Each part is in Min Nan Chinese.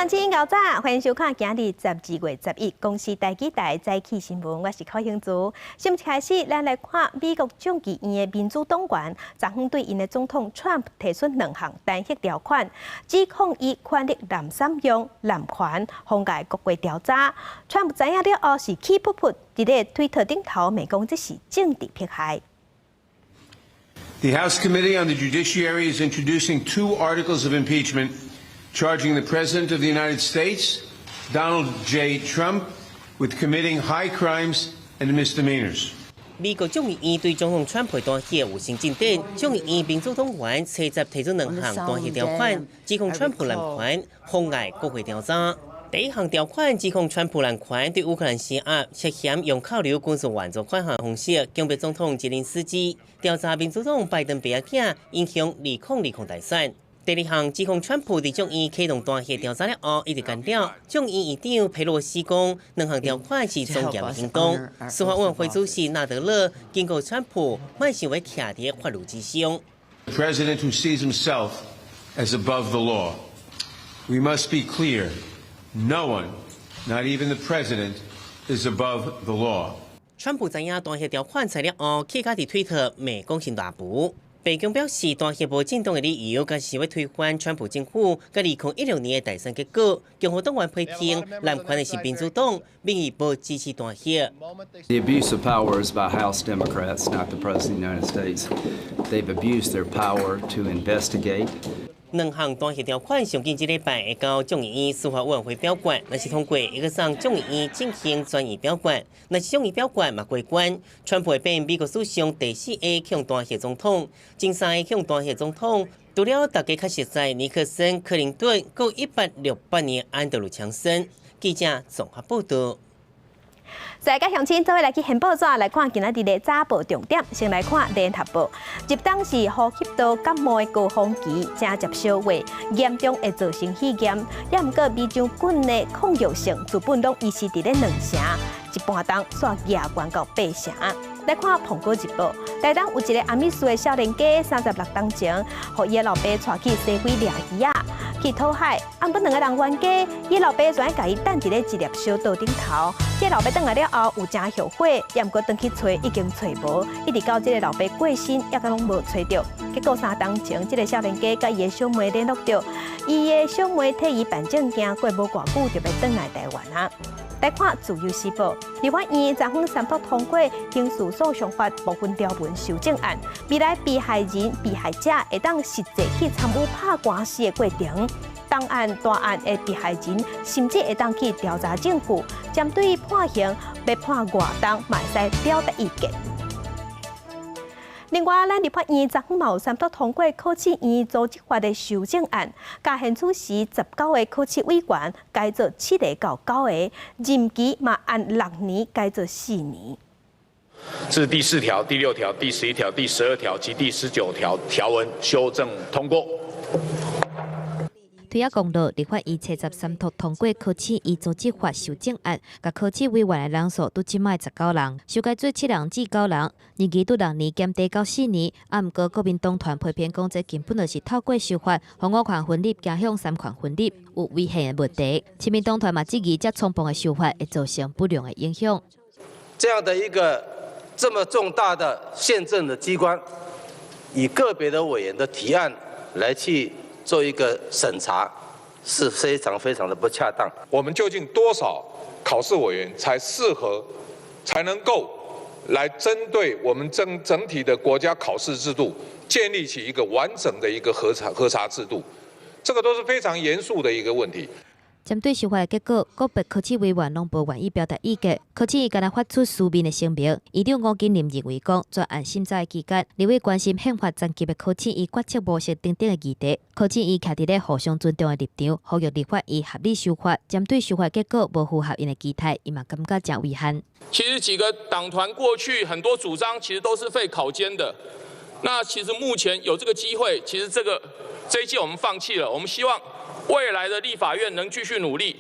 鄉親𠢕早，歡迎收看今日12月11公視台語台早起新聞，我是柯興珠。新聞開始，咱來看美國眾議院的民主黨員，昨昏對𪜶的總統川普提出兩項彈劾條款，指控伊權力濫濫用、濫權，妨礙國會調查。川普知影了後是氣噗噗，佇咧推特頂頭罵講這是政治迫害。 The House Committee on the Judiciary is introducing two articles of impeachment charging the President of the United States, Donald J. Trump, with committing high crimes and misdemeanors. 美國眾議院對總統川普彈劾有新進展，眾議院民主黨員初十提出兩項彈劾條款，指控川普濫權，妨礙國會調查。第一項條款指控川普濫權對烏克蘭施壓，涉嫌用扣留軍事援助款項方式強迫總統澤連斯基，調查民主黨拜登爸仔影響2020大選。第二項指控川普佇眾院啟動彈劾調查了後，一直干掉。眾議院院長佩洛西講，兩項條款是莊嚴行動。司法委員會主席納德勒警告川普，莫想欲徛佇法律之上。 The president who sees himself as above the law. We must be clear. No one, not even the president, is above the law. 川普知影彈劾條款出了後，氣甲佇推特罵講成大步。白宮表示，彈劾無正當的理由，敢是欲推翻川普政府佮2016年的大選結果。共和黨員批評濫權的是民主黨，民意無支持彈劾。 The abuse of power is by House Democrats, not the President of the United States. They've abused their power to investigate. 兩項彈劾條款上緊這禮拜會交眾議院司法委員會表決，若是通過，會閣送眾議院進行轉移表決。若是眾議表決嘛過關，川普會變美國史上第四個予彈劾總統，前三个予彈劾總統，除了大家較熟悉尼克森、克林頓，閣1868年安德魯強森。記者綜合報道。大家鄉親做伙來去掀報紙來看今仔日的早報重點，先來看聯合報。入冬是呼吸道感冒的高峰期，正接小話，嚴重會造成肺炎。也毋過米漿菌的抗藥性，自本攏維持佇咧兩成，一半冬煞額懸到八成。來看《蘋果日報》，台東有一个阿美族的少年家，36冬前，予伊的老爸帶去西非掠魚仔，去討海。啊，毋兩个人冤家，伊老爸全共伊等佇咧一粒小島頂頭。這个老爸轉來了後，有誠後悔，也毋過轉去揣已經揣無，一直到這个老爸過身，猶閣攏無揣著。結果3冬前，這个少年家佮伊的小妹聯絡著，伊的小妹替伊辦證件，過無偌久就欲轉來台灣啊。來看《自由時報》，立法院昨昏三讀通過刑事訴訟法部分條文修正案，未來被害人、被害者會當實際去參與拍官司的過程，重案大案的被害人甚至會當去調查證據，針對判刑欲判偌重，嘛會使表達意見。另外，咱立法院昨昏嘛有三讀通過考試院組織法的修正案，共現此時19個考試委員改做七个到九個，任期嘛按6年改做4年。自第四條、第六條、第11條、第12條及第19條條文修正通過。推仔公路，立法院初十三讀通過考試院組織法修正案，共考試委員的人數對這擺19人，修改做七人至九人，任期對6年減低到四年。啊，毋過國民黨團批評講，這根本就是透過修法，予五權分立走向三權分立，有違憲的問題。親民黨團嘛質疑，這衝動的修法會造成不良的影響。這樣的一個這麼重大的憲政的機關，以個別的委員的提案來去做一個審查，是非常非常的不恰當。我們究竟多少考試委員才適合，才能夠來針對我們整整體的國家考試制度，建立起一個完整的一個核查制度？這個都是非常嚴肅的一個問題。針對修法的結果，個別考試委員攏無願意表達意見。考試院敢若發出書面的聲明。院長吳金林認為講，專案審查的期間，立委關心憲法層級的考試院決策模式等等的議題，考試院徛佇咧互相尊重的立場，呼籲立法院合理修法。針對修法結果無符合𪜶的期待，伊嘛感覺誠遺憾。其實幾個黨團過去很多主張，其實都是廢考監的。那其實目前有這個機會，其實這一屆我們放棄了。我們希望未來的立法院能繼續努力。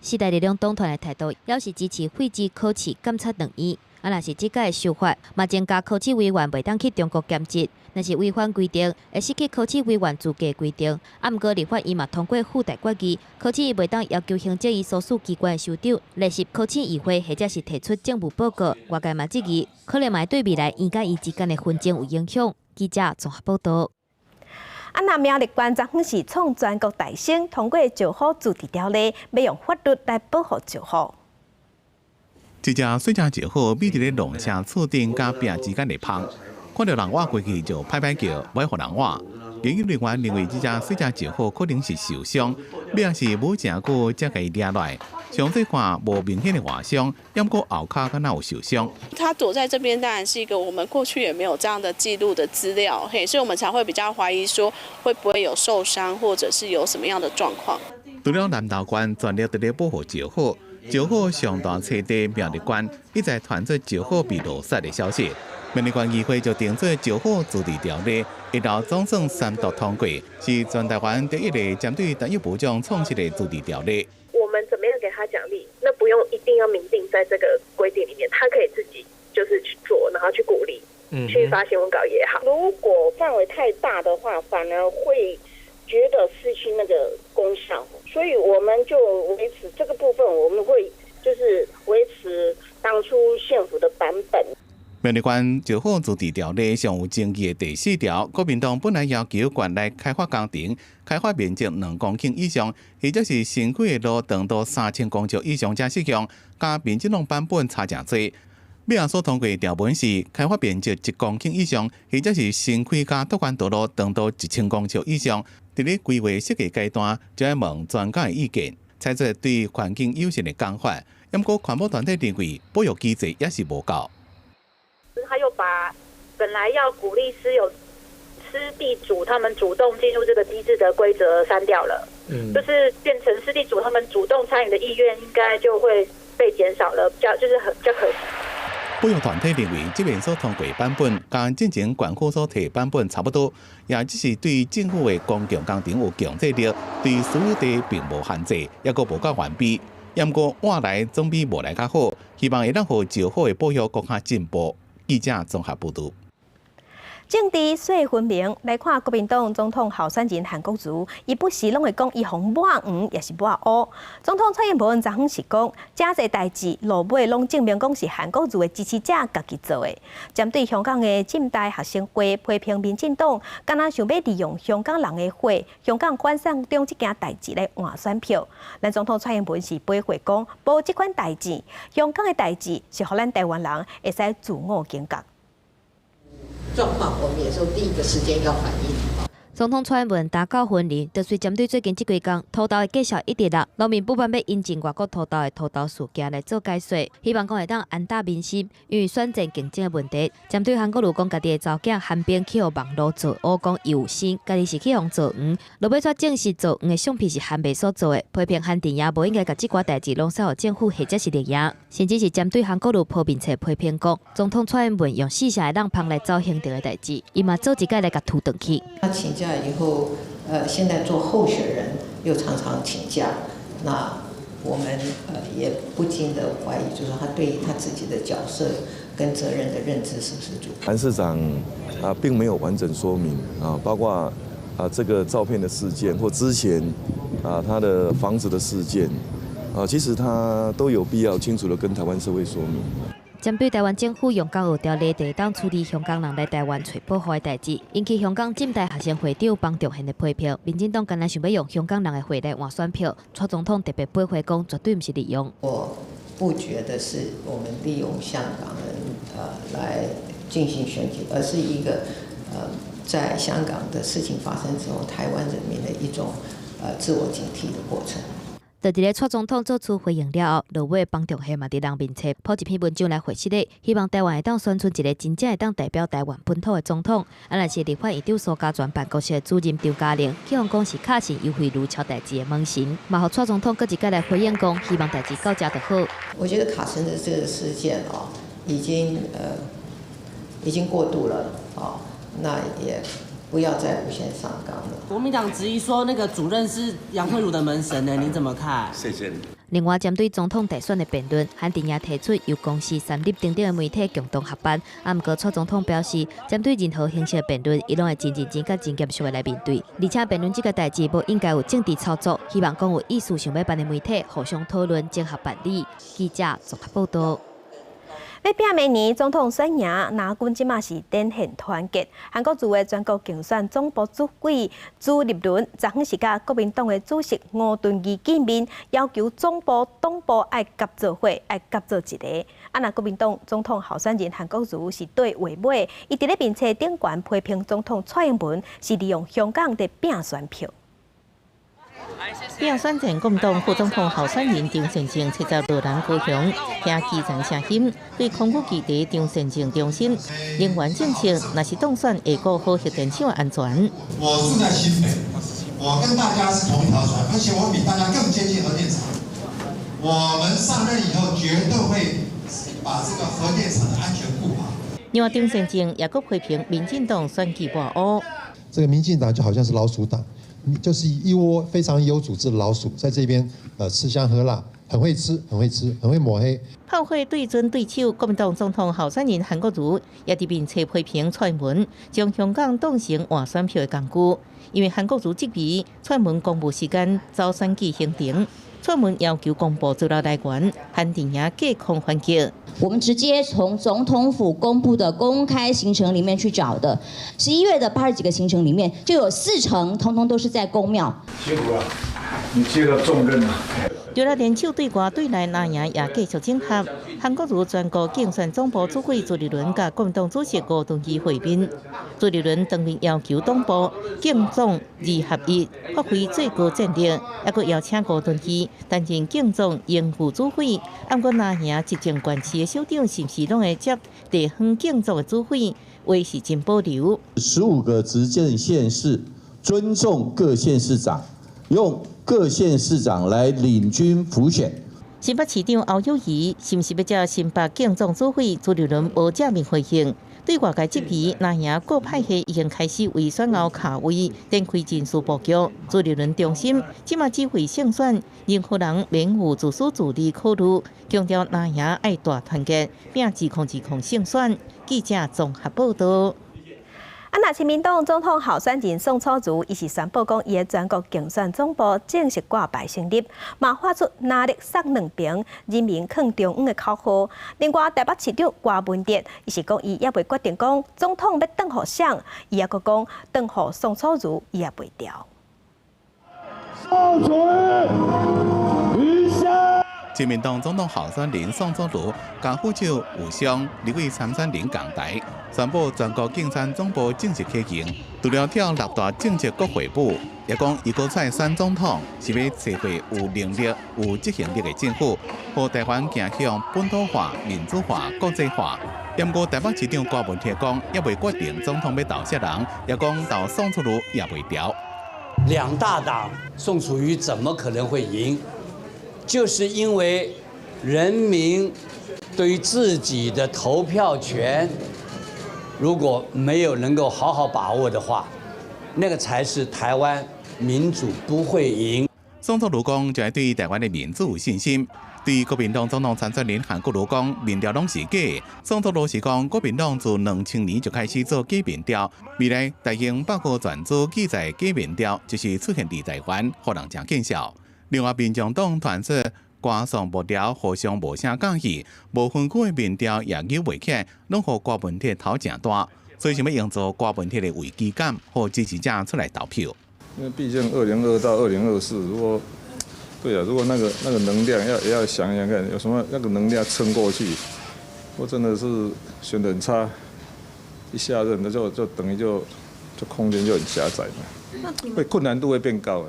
時代力量黨團的態度，表示支持廢止考試監察兩院。啊，若是這改修法，嘛增加考試委員袂當去中國兼職，若是違反規定，會失去考試委員資格規定。啊，毋過立法院嘛通過附帶決議，考試院袂當要求行政院所屬機關的首長列席考試議會，或者是提出政務報告。外界嘛質疑，可能嘛會對未來院佮院之間的紛爭有影響。記者綜合報道。啊，那苗栗縣昨昏是創全國大勝，通過石虎自治條例，欲用法律來保護石虎。一隻細隻石虎，覕佇咧農舍厝頂佮壁之間的縫，看著人倚過去就歹歹叫，無愛予人倚。研究人員認為這隻細隻石虎可能是受傷，尾仔是無誠久才共伊掠來。詳細看無明顯的劃傷，毋過後跤敢若有受傷。他躲在這邊，當然是一個我們過去也沒有這樣的記錄的資料，嘿，所以我們才會比較懷疑說會不會有受傷，或者是有什麼樣的狀況。除了南投縣全力佇咧保護石虎，石虎上大棲地苗栗縣一再傳出石虎被路殺的消息。苗栗縣議會就定做石虎自治條例，一路總算三讀通過，是全台灣第一个針對單一物種創設的自治條例。我們怎麼樣給他獎勵？那不用一定要明定在這個規定裡面，他可以自己就是去做，然後去鼓勵，去發新聞稿也好。如果範圍太大的話，反而會覺得失去那個功效，所以我們就維持這個部分，我們會就是維持當初縣府的版本。苗栗縣石虎自治條例上有爭議的第四條，國民黨本來要求縣內開發工程開發面積2公頃以上，或者是新開的路長度3000公尺以上才適用，佮民進黨版本差誠濟。尾仔所通過條文是開發面積1公頃以上，或者是新開佮拓寬道路長度1000公尺以上，佇咧規劃設計階段就愛問專家的意見，採取對環境友善的工法。毋過環保團體認為保育機制也是無夠。他又把本來要鼓勵私有私地主他們主動進入這個機制的規則刪掉了，就是變成私地主他們主動參與的意願應該就會被減少了，比較就是很比較可惜。保育團體認為，這遍所通過版本佮進前縣府所提版本差不多，也只是對政府的公共工程有強制力，對私有地並無限制，抑閣無夠完備。毋過換來總比無來較好，希望會當予石虎的保育閣較進步。記者綜合報導。政治說分明，來看國民黨總統候選人韓國瑜，伊不時攏會講伊予抹黃，抑是抹烏。總統蔡英文昨昏是講，誠濟代誌落尾攏證明講是韓國瑜的支持者家己做的。針對香港的浸大學生會批評民進黨，敢若想欲利用香港人的血、香港反送中這件代誌來換選票。咱總統蔡英文是回話講，無這款代誌，香港的代誌是予咱台灣人會使自我警覺。狀況，我們也是第一個時間要反應。總統蔡英文打到雲林，就是針對最近這幾工土豆的價數一直落，農民不滿欲引進外國土豆的土豆事件來做解說，希望講會當安撫民心，因為選戰競爭的問題。針對韓國瑜講家己的查某囝韓冰去予網路造烏，講伊有生，家己是去予造黃，落尾煞證實造黃的相片是韓爸所做的，批評韓陣營無應該共這寡代誌攏徙予政府或者是綠營，甚至是針對韓國瑜鋪面冊批評講，總統蔡英文用四成的人芳來走行政的代誌，伊嘛做一擺來共推轉去。他請假以後，現在做候選人又常常請假，那我們也不禁的懷疑，就是說他對於他自己的角色跟責任的認知是不是足夠？韓市長啊，並沒有完整說明啊，包括啊這個照片的事件或之前啊他的房子的事件啊，其實他都有必要清楚的跟台灣社會說明。針對台灣政府用港澳條例會當處理香港人來台灣揣保護的代誌，引起香港浸大學生會長方仲賢的批評。民進黨敢若想欲用香港人的血來換選票，蔡總統特別駁回講，絕對毋是利用。我不覺得是我們利用香港人來進行選舉，而是一個在香港的事情發生之後，台灣人民的一種自我警惕的過程。就佇咧蔡總統做出回應了後，落尾方仲賢嘛佇人面冊鋪一篇文章來回釋咧，希望台灣會當選出一個真正會當代表台灣本土的總統。啊，若是立法院長蘇嘉全辦公室的主任張嘉玲，去予講是卡神游蕙如撨代誌的門神，嘛予蔡總統閣一擺來回應講，希望代誌到遮就好。我覺得卡神的這個事件哦，已經過度了哦，那也不要再無限上綱了。國民黨質疑說，那個主任是楊蕙如的門神呢？你怎麼看？謝謝你。另外，針對總統大選的辯論，韓正也提出由公視、三立等等的媒體共同合辦。啊，毋過蔡總統表示，針對任何形式的辯論，伊攏會真認真佮真嚴肅的來面對。而且辯論這個代誌無應該有政治操作，希望講有意思想欲辦的媒體互相討論，整合辦理。記者綜合報道。欲拼明年總統選贏，藍軍這馬是展現團結。韓國瑜的全國競選總部主委朱立倫，昨昏是佮國民黨的主席吳敦義見面，要求總部黨部愛合做伙，愛合做一个。啊，若國民黨總統候選人韓國瑜是綴話尾，伊佇咧面冊頂懸批評總統蔡英文是利用香港佇拼選票。拼選戰國民黨副總統候選人張善政七十落人高雄，聽基層聲音，對空軍基地張善政中心能源政策，若是當選會顧好核電廠安全。我住在新北，我跟大家是同一條船，而且我比大家更接近核電廠。我們上任以後絕對會把這個核電廠的安全顧好。另外，張善政也閣批評民進黨選舉跋烏。這個民進黨就好像是老鼠黨。就是一窩非常有組織的老鼠，在這邊吃香喝辣，很會吃，很會吃，很會抹黑。炮火對準對手，國民黨總統候選人韓國瑜也佇面冊批評蔡英文將香港當成換選票的工具，因為韓國瑜質疑蔡英文公布時間走選舉行程，蔡英文要求公布資料來源，韓陣營隔空反擊。我們直接從總統府公布的公開行程裡面去找的，11月的80幾個行程裡面，就有4成通通都是在宮廟。辛苦了，你接了重任了。除了聯手對外對內，藍營也繼續整合。韓國瑜全國競選總部主委朱立倫佮國民黨主席吳敦義會面，朱立倫當面要求黨部競總二合一，發揮最高戰力，猶閣邀請吳敦義擔任競總榮譽主委。毋過藍營執政縣市的首長是毋是攏會接地方競總的主委，話是真保留。15個執政縣市尊重各縣市長，用各縣市長來領軍輔選。新北市長侯友宜是毋是欲接新北競總主委？朱立倫無正面回應。對外界質疑，藍營各派系已經開始為選後卡位展開人事布局。朱立倫重申，這馬只為勝選，任何人免有自私自利考慮，強調藍營愛大團結，拼2020勝選。記者綜合報道。啊，若親民黨總統候選人宋楚瑜，伊是宣布講，伊的全國競選總部正式掛牌成立，嘛發出藍綠送兩爿，人民囥中央的口號。另外，台北市長柯文哲，伊是講伊猶未決定講總統欲轉予誰，伊猶閣講轉予宋楚瑜，伊也袂調。宋楚瑜，親民黨總統候選人宋楚瑜，佮副手吳雙立委參選人仝台，宣布全國競選總部正式啟用。除了跳六大政策國會舞，也講伊閣出來選總統，是欲籌劃有能力、有執行力的政府，予台灣走向本土化、民主化、國際化。毋過台北市長柯文哲講，猶未決定總統欲投啥人，也講投宋楚瑜也袂調。兩大黨，宋楚瑜怎麼可能會贏？就是因為人民對於自己的投票權，如果沒有能夠好好把握的話，那個才是台灣民主不會贏。宋楚瑜講，就係對台灣的民主有信心。對國民黨總統參選人韓國瑜講，民調攏是假。宋楚瑜是講，國民黨自2000年就開始做假民調，未來大型百科全書記載假民調，就是出現佇台灣，予人誠見笑。另外，民眾黨傳出歌頌幕僚互相無啥佮意，無分區的民調也扭袂起來，攏予柯文哲頭誠大，所以想欲營造柯文哲的危機感，予支持者出來投票。因為畢竟2022到2024，如果對啊，如果那個能量要想想看，有什麼那個能量撐過去，我真的是選得很差，一下任那就等於就空間就很狹窄嘛，會困難度會變高。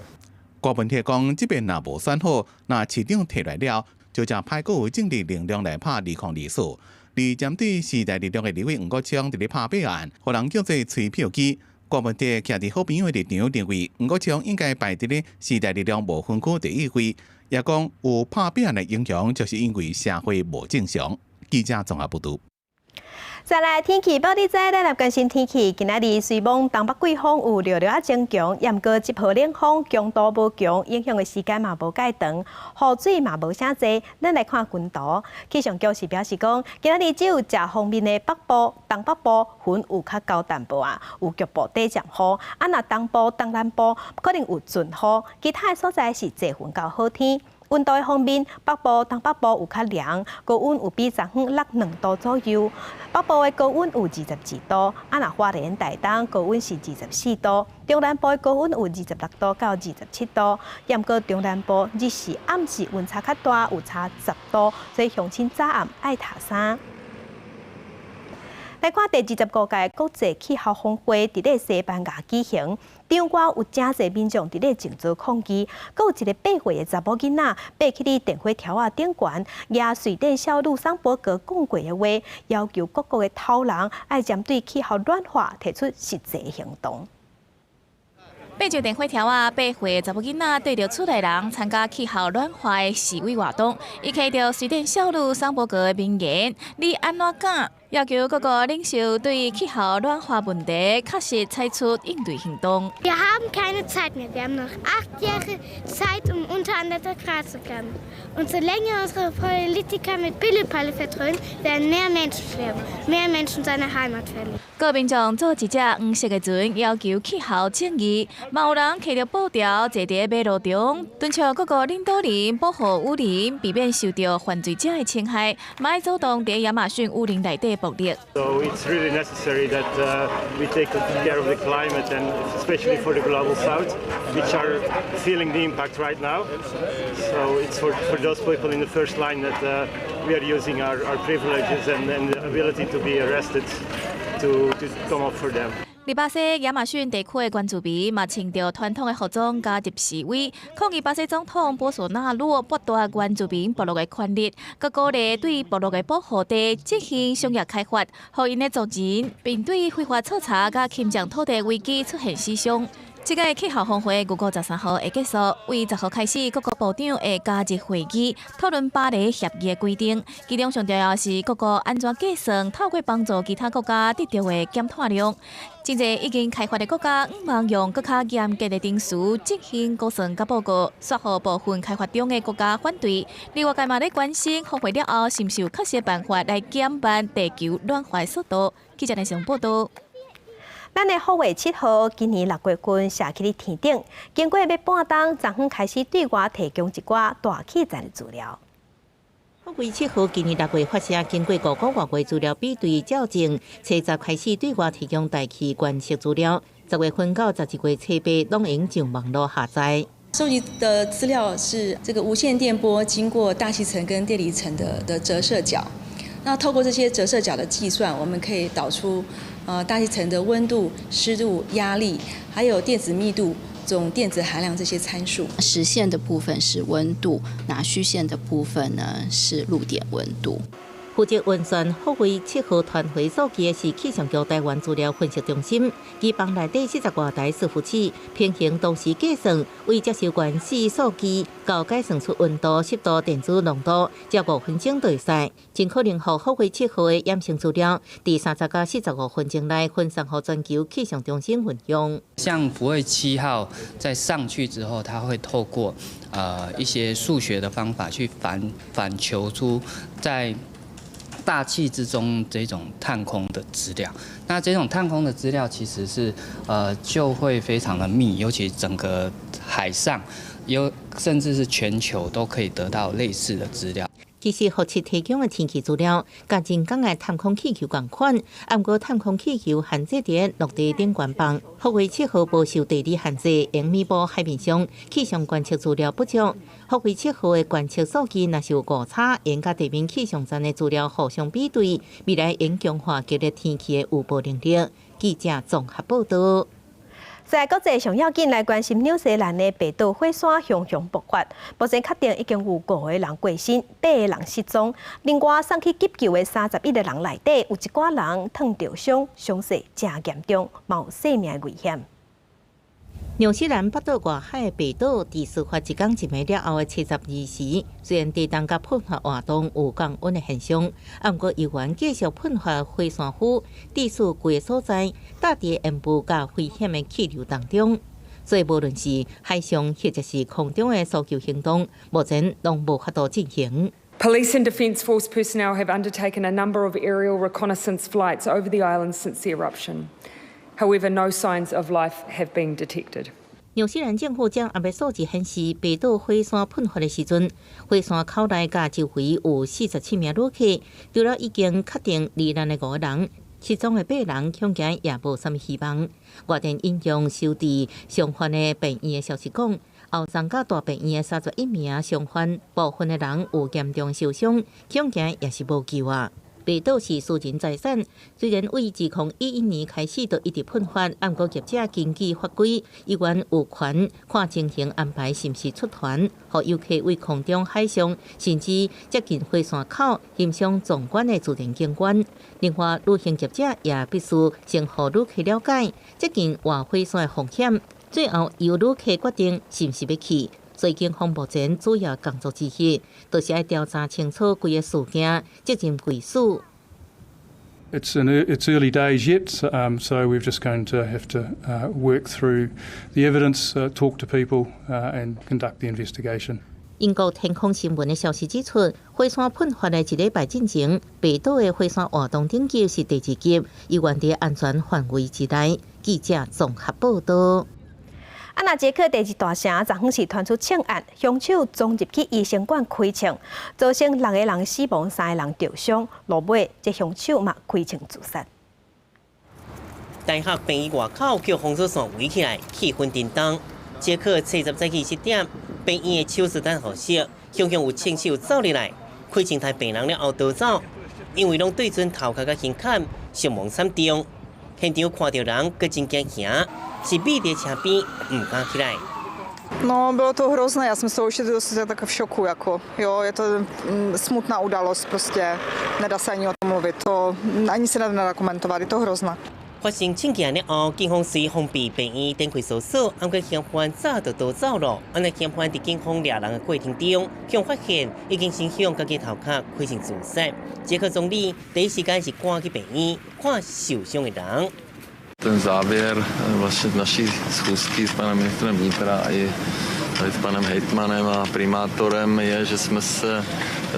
柯文哲講，這擺若無選好，若市長提來了，就誠歹閣有政治能量來拍2024。而針對時代力量的立委黃國昌佇咧拍弊案，予人叫做催票機。柯文哲徛佇好朋友的立場，認為黃國昌應該排佇咧時代力量無分區第一位，也講有拍弊案的影響，就是因為社會無正常。記者綜合報導。再來天氣報你知，咱來關心天氣。今仔日雖罔東北季風有略略仔增強，毋過這號冷風強度無強，影響的時間嘛無蓋長，雨水嘛無啥濟。咱來看雲圖，氣象局是表示講，今仔日只有食鋒面的北部、東北部雲有較厚淡薄仔，有局部短暫雨。啊，若東部、東南部可能有陣雨，其他的所在是濟雲到好天。溫度的方面，北部、東北部有較涼，高溫有比昨昏落2度左右。北部的高溫有22度，啊，若花蓮、台東高溫是24度，中南部的高溫有26度到27度。毋過中南部日時暗時溫差較大，有差10度，所以鄉親早暗愛疊衫。來看第25屆國際氣候峰會，佇咧西班牙舉行，場外有誠濟民眾佇咧靜坐抗議，閣有一个8歲的查某囡仔，爬去佇電火柱仔頂懸，舉瑞典少女桑伯格講過的話，要求各國的頭人愛針對氣候暖化提出實際行動。爬上電火柱仔，8歲查某囡仔綴著厝內人參加氣候暖化的示威活動，伊提著瑞典少女桑伯格的名言：你按怎敢？要求各國領袖對氣候暖化問題確實採取應對行動。 Wir haben keine Zeit mehr. Wir haben noch 8 Jahre Zeit, um unter anderthalb Grad zu kommen. Und solange unsere Politiker mit Pillepalle vertrödeln, werden mehr Menschen sterben, mehr Menschen seine Heimat verlieren. 閣民眾坐一隻黃色的船，要求氣候正義。嘛有人提著布條坐佇馬路中，敦促各國領導人保護雨林，避免受著犯罪者的侵害。嘛愛阻擋佇亞馬遜雨林內底暴力。 So it's really necessary that we take care of the climate, and especially for the global south, which are feeling the impact right now. So it's for those people in the first line that we are using our privileges and the ability to be arrested to come up for them. 佇巴西亞馬遜地區的原住民嘛穿著傳統的服裝加入示威，抗議巴西總統波索納洛剝奪原住民部落的權利，閣鼓勵對部落的保護地進行商業開發，予𪜶的族人面對非法採茶佮侵佔土地危機出現死傷。這個氣候峰會預估13號會結束，為10號開始，各國部長會加入會議，討論巴黎協議的規定。其中上重要是各國按怎計算透過幫助其他國家得著的減碳量。真濟已經開發的國家，向望用閣較嚴格的程序進行估算佮報告，煞予部分開發中的國家反對。另外，界嘛咧關心峰會了後，是毋是有確實辦法來減慢地球暖化速度？記者來上報道。咱的福衛七號今年6月份射去佇天頂，經過欲半冬，昨昏開始對外提供一寡大氣層的資料。福衛七號今年6月發射，經過5個外月資料比對校正，初十開始對外提供大氣觀測資料。10月份到11月初8，攏會用上網路下載。收集的資料是這個無線電波經過大氣層跟電離層的折射角，那透過這些折射角的計算，我們可以導出大氣層的溫度、濕度、壓力，還有電子密度、總電子含量這些參數。實線的部分是溫度，那虛線的部分呢是露點溫度。負責運算福衛七號傳回數據的是氣象局台灣資料分析中心，機房內底40外台伺服器，平行同時計算，為接收原始數據，到解算出溫度、濕度、電子濃度，才5分鐘就會使，真可能予福衛七號的掩星資料，佇30到45分鐘內分送予全球氣象中心運用。像福衛七號在上去之後，它會透過一些數學的方法去反求出在大氣之中這種探空的資料，那這種探空的資料其實是就會非常的密，尤其整個海上，有甚至是全球都可以得到類似的資料。其實，福七提供的天氣資料，佮人工的探空氣球仝款，毋過探空氣球限制佇陸地頂懸放，福衛七號無受地理限制，會彌補海面上氣象觀測資料不足。福衛七號的觀測數據若是有誤差，會佮地面氣象站的資料互相比對，未來會強化今日天氣的預報能力。記者綜合報道。在國際上要緊來關心紐西蘭的白島火山熊熊爆發，目前確定已經有五個人過身，八個人失蹤。另外送去急救的31個人內底，有一寡人燙著傷，傷勢誠嚴重，嘛有性命危險。紐西蘭北島外海的白島，佇事發一工一暝了後的72時，雖然地動佮噴發活動有降溫的現象，毋過猶原繼續噴發火山灰，致使規个所在罩佇煙霧佮危險的氣流當中。所以無論是海上或者是空中的搜救行動，目前攏無法度進行。 Police and Defence Force personnel have undertaken a number of aerial reconnaissance flights over the island since the eruption. However, no signs of life have been detected. 紐西蘭政府掌握的數字顯示，白島火山噴發的時陣，火山口內佮周圍有47名旅客，除了已經確定罹難的五個人，失蹤的八人恐驚也無啥物希望。外電引用收治傷患的病院的消息講，後送到大病院的31名傷患，部分的人有嚴重受傷，恐驚也是無救啊。白島是私人財產，雖然對2011年開始就一直噴發，毋過業者根據法規，猶原有權看情形安排是毋是出團，予遊客對空中、海上，甚至接近火山口欣賞壯觀的自然景觀。另外，旅行業者也必須先予旅客了解接近活火山的風險，最後由旅客決定是毋是欲去。所以警方目前主要工作之一，就是愛調查清楚規个事件責任歸屬。 It's early days yet, so we're just going to have to work through the evidence, talk to people, and conduct the investigation. 英國天空新聞的消息指出，火山噴發的一禮拜進前，白島的火山活動等級是第二級，猶原佇安全範圍之內。記者綜合報道。啊，那捷克第二大城昨昏是傳出槍案，兇手衝入去醫生館開槍，造成六個人死亡，三個人著傷。落尾，這兇手嘛開槍自殺。大學病院外口予封鎖線圍起來，氣氛震動。捷克70早起7點，病院的手術等候室，雄雄有槍手走入來，開槍刣病人了後逃走，因為攏對準頭殼佮胸坎，傷亡慘重。現場看著人閣真驚嚇，是覕佇車邊，毋敢起來。 No, bylo to hrozné, já jsem z toho ještě dost tak v šoku, jako, jo, je to smutná událost, prostě nedá se ani o tom mluvit, to ani se nedá komentovat, je to hrozné. 發生槍擊案了後，警方隨封閉病院展開搜索，毋過嫌犯早就逃走了。按呢嫌犯佇警方掠人的過程中，予發現已經先向家己頭殼開槍自殺。捷克總理第一時間是趕去病院看受傷的人。 Ten závěr vlastně naší schůzky s panem ministrem vnitra i s panem hejtmanem a primátorem je, že jsme se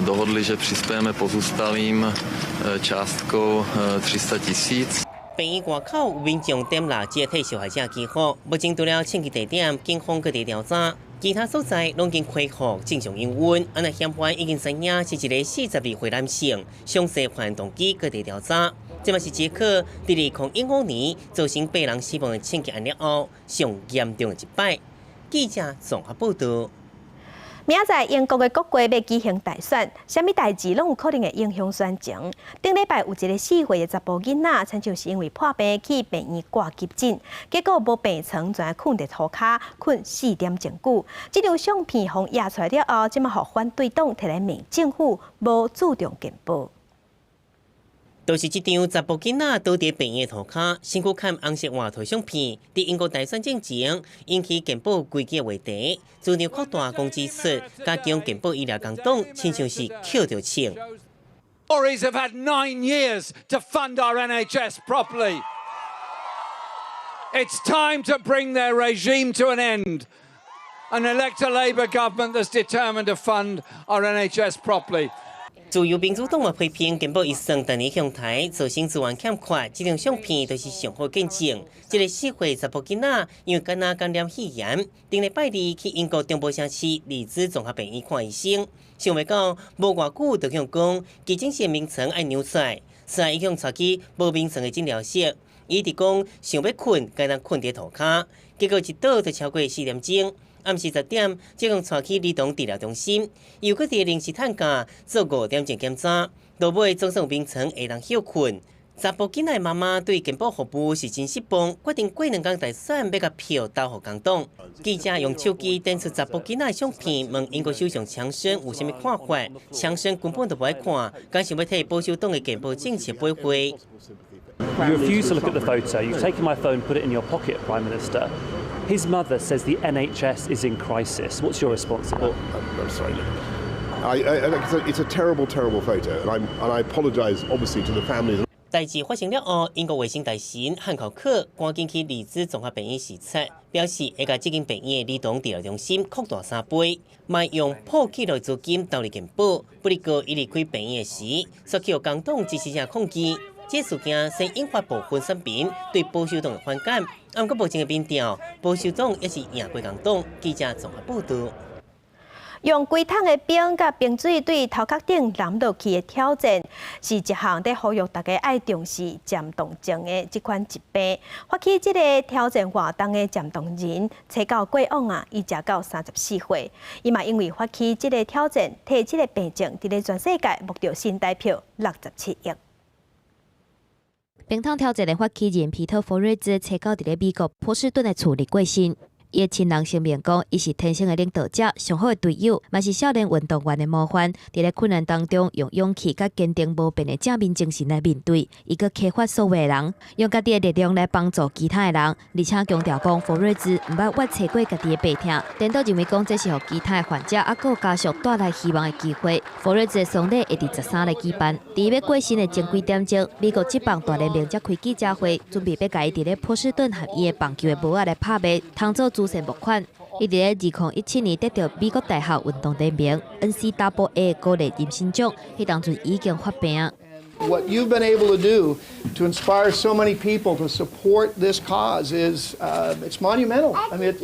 dohodli, že přispějeme pozůstalým částkou 300 tisíc. 病院外口有民眾點蠟燭替受害者祈福。目前除了槍擊地點，警方閣佇調查，其他所在攏已經恢復正常營運。按呢嫌犯已經知影是一个42歲男性，詳細犯案動機閣佇調查。這嘛是捷克佇2015年造成八人死亡的槍擊案了後，上嚴重的一擺。記者綜合報道。明仔載英國的國會欲舉行大選，啥物代誌攏有可能會影響選情。頂禮拜有一个4歲的查埔囡仔，親像是因為破病去病院掛急診，結果無病床，就睏佇塗跤，睏4點鐘久。這張相片予掖出來了後，這馬予反對黨提來罵政府無注重健保。就是這張查埔囡仔倒佇病院塗跤，身軀崁紅色外套相片，佇英國大選進前引起健保危機的話題。主張擴大工資出，加強健保醫療共黨，親像是抾著槍。 Tories have had 9 years to fund our NHS properly. It's time to bring their regime to an end and elect a Labour government that's determined to fund our NHS properly. 自由民主黨嘛批評健保預算逐年向刣，造成資源欠缺。這張相片就是上好見證。這个4歲查埔囡仔因為肝仔感染肺炎，頂禮拜二去英國中部城市利茲綜合病院看醫生，想袂到無偌久就予講急診室眠床愛讓出來，所以予帶去無眠床的診療室。伊一直講想欲睏，改當睏佇塗跤，結果一倒就超過4點鐘。暗時10點，才予帶去兒童治療中心，又閣佇臨時擔架做5點鐘檢查，落尾總算有眠床會當歇睏。查埔囡仔媽媽對健保服務是真失望，決定過兩工大選欲共票投予工黨。記者用手機展出查埔囡仔相片，問英國首相強生有啥物看法？強生根本就無愛看，敢想欲替保守黨的健保政策背書。 You refuse to look at the photo. You've taken my phone, put it in your pocket, Prime Minister. His mother says the NHS is in crisis. What's your response to that? I'm sorry. Look, it's a terrible, terrible photo, and I apologise, obviously, to the families. 代誌發生了後，英國衛生大臣漢考克趕緊去利茲綜合病院視察，表示會共這間病院的兒童治療中心擴大3倍，嘛用破紀錄資金投入健保。不過，伊離開病院時，煞去予工黨支持者抗議。這事件先引發部分選民對保守黨的反感，毋過目前的民調，保守黨也是贏過工黨。記者綜合報導。用規桶的冰佮冰水對頭殼頂淋落去的挑戰，是一項佇呼籲大家愛重視漸凍症的這款疾病。發起這个挑戰活動的漸凍人，揣到過往啊，伊食到34歲。伊嘛因為發起這个挑戰，提這个病症，佇咧全世界募著新台票67億。冰桶挑戰的發起人皮特·佛瑞茲，揣九佇咧美國波士頓的厝裡過身。伊的親人聲明講，伊是天生的領導者，上好的隊友，嘛是少年運動員的模範。佇咧困難當中，用勇氣佮堅定無變的正面精神來面對，伊閣啟發所有的人，用家己的力量來幫助其他的人。而且強調講，佛瑞茲毋捌越切過家己的病痛，顛倒認為講這是予其他的患者猶閣家屬帶來希望的機會。佛瑞茲的喪禮會佇13日舉辦，佇伊欲過身的前幾點鐘，美國職棒大聯盟才開記者會，準備欲共伊佇咧波士頓和伊的棒球的帽仔來拍賣，通做慈善募款。伊佇咧2017年得著美國大學運動聯盟 NCAA 鼓勵人生獎，彼當陣已經發病。 What you've been able to do to inspire so many people to support this cause is it's monumental. I mean,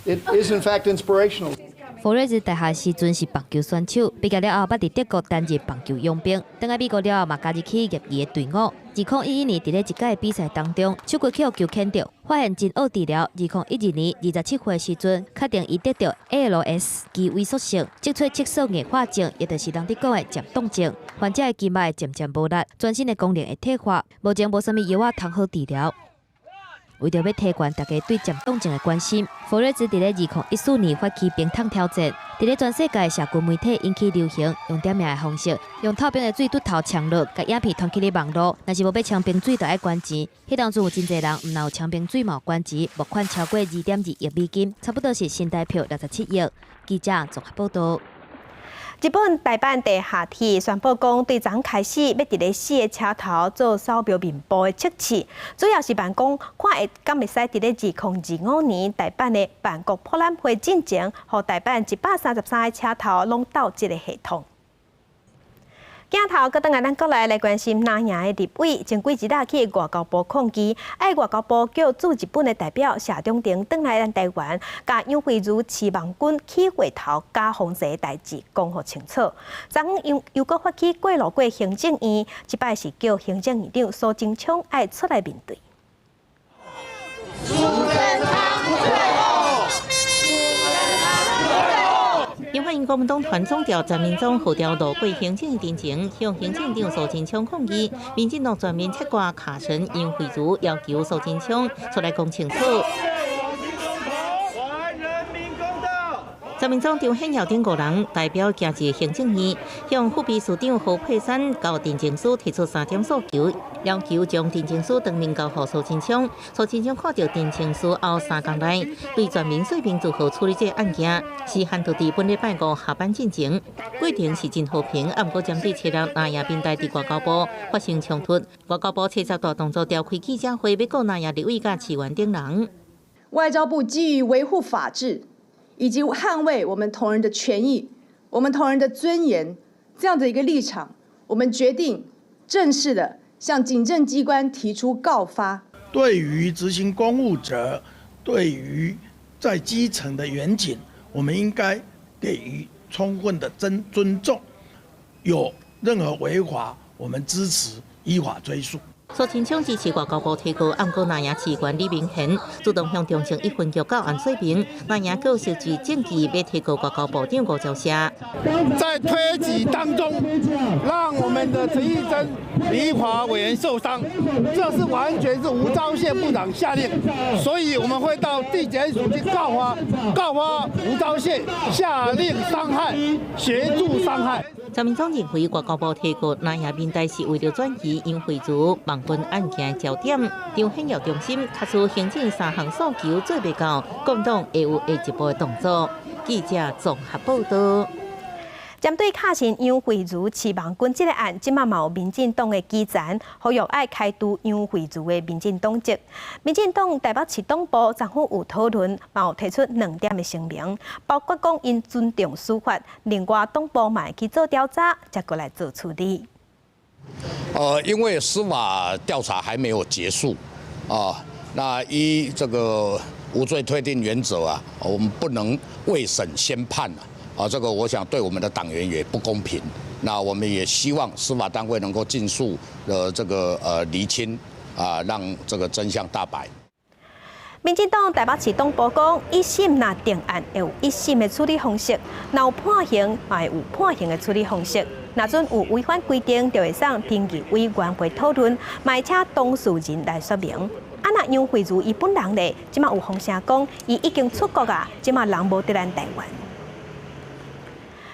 it is in fact inspirational. 佛瑞茲大學時陣是棒球選手，畢業了後捌佇德國擔任棒球傭兵，轉來美國了後嘛加入去業餘的隊伍。2011年佇咧一屆比賽當中，手骨去予球牽著，發現真惡治療。2012年27歲時陣，確定伊得著 ALS 肌萎縮性脊髓側索硬化症，也就是人佇講的漸凍症。患者的筋肉會漸漸無力，全身的功能會退化，目前無啥物藥仔通好治療。為著欲提懸大家對漸凍症的關心，佛瑞茲佇咧2014年發起冰桶挑戰，佇咧全世界社群媒體引起流行，用點名的方式，用透冰的水拄頭衝落，共影片傳去咧網路。若是無欲衝冰水，就愛捐錢。彼當陣有真濟人，毋但有衝冰水，嘛有捐錢，募款超過2.2億美金，差不多是新台票67億。記者綜合報導。日本大阪地下鐵宣布講，對昨開始欲佇咧四个車頭做掃描面部的測試，主要是盼講看會敢會使佇咧2025年大阪的萬國博覽會進前，予大阪133个車頭攏鬥這个系統。鏡頭閣轉來咱國內來關心藍營的立委，前幾日去外交部抗議，愛外交部叫駐日本的代表謝長廷轉來咱台灣，共楊惠如、徐望軍起火頭加封這个代誌講予清楚。昨昏又又閣發起過路過行政院，這擺是叫行政院長蘇貞昌愛出來面對。蘇貞昌最後，蘇貞昌最後。立法院國民黨團總召陳明忠號召路過行政院陣前，向行政院長蘇貞昌抗議。民進黨全面切割卡神楊惠如要求蘇貞昌出來講清楚。還人民公道。陳明忠、張顯耀等五人代表行入行政院，向副秘書長何佩珊佮陳情司提出三點訴求，要求將陳情書當面交予蘇貞昌。蘇貞昌看著陳情書後3工內，對全民說明如何處理這個案件。時限就佇本禮拜五下班進前，過程是真和平，毋過針對七日藍營民代佇外交部發生衝突，外交部七十大動作召開記者會，欲告藍營立委佮市議員等人。外交部基於維護法治以及捍衛我們同仁的權益、我們同仁的尊嚴這樣的一個立場，我們決定正式的向警政機關提出告發。對於執行公務者，對於在基層的員警，我們應該給予充分的尊尊重。有任何違法，我們支持依法追訴。蘇貞昌支持外交部提告，毋過藍營市議員李明賢主動向中正一分局告案說明，藍營閣收集證據，欲提告外交部長吳釗燮。在推擠當中，讓我們的陳玉珍立法委員受傷，這是完全是吳釗燮部長下令，所以我們會到地檢署去告發，告發吳釗燮下令傷害、協助傷害。陳明忠認為外交部提告藍營民代是為著轉移楊惠如、網網軍案件焦點。張顯耀重申，假使行政三項訴求做袂到，國民黨會有下一步的動作。記者綜合報道。針對敲信楊惠如飼網軍這个案，這馬嘛有民進黨的基層呼籲愛開除楊惠如的民進黨籍。民進黨台北市黨部昨昏有討論，嘛有提出兩點的聲明，包括講𪜶尊重司法，另外黨部嘛會去做調查，才閣來做處理。因為司法調查還沒有結束，啊，那依這個無罪推定原則啊，我們不能未審先判啊，這個我想對我們的黨員也不公平。那我們也希望司法單位能夠盡速這個釐清啊，讓這個真相大白。民進黨台北市黨部講，一審若定案會有一審的處理方式，若有判刑嘛會有判刑的處理方式。若準有違反規定，就會送評議委員會討論，嘛會請當事人來說明。啊，若楊惠如伊本人咧，這馬有風聲講，伊已經出國啊，這馬人無佇咱台灣。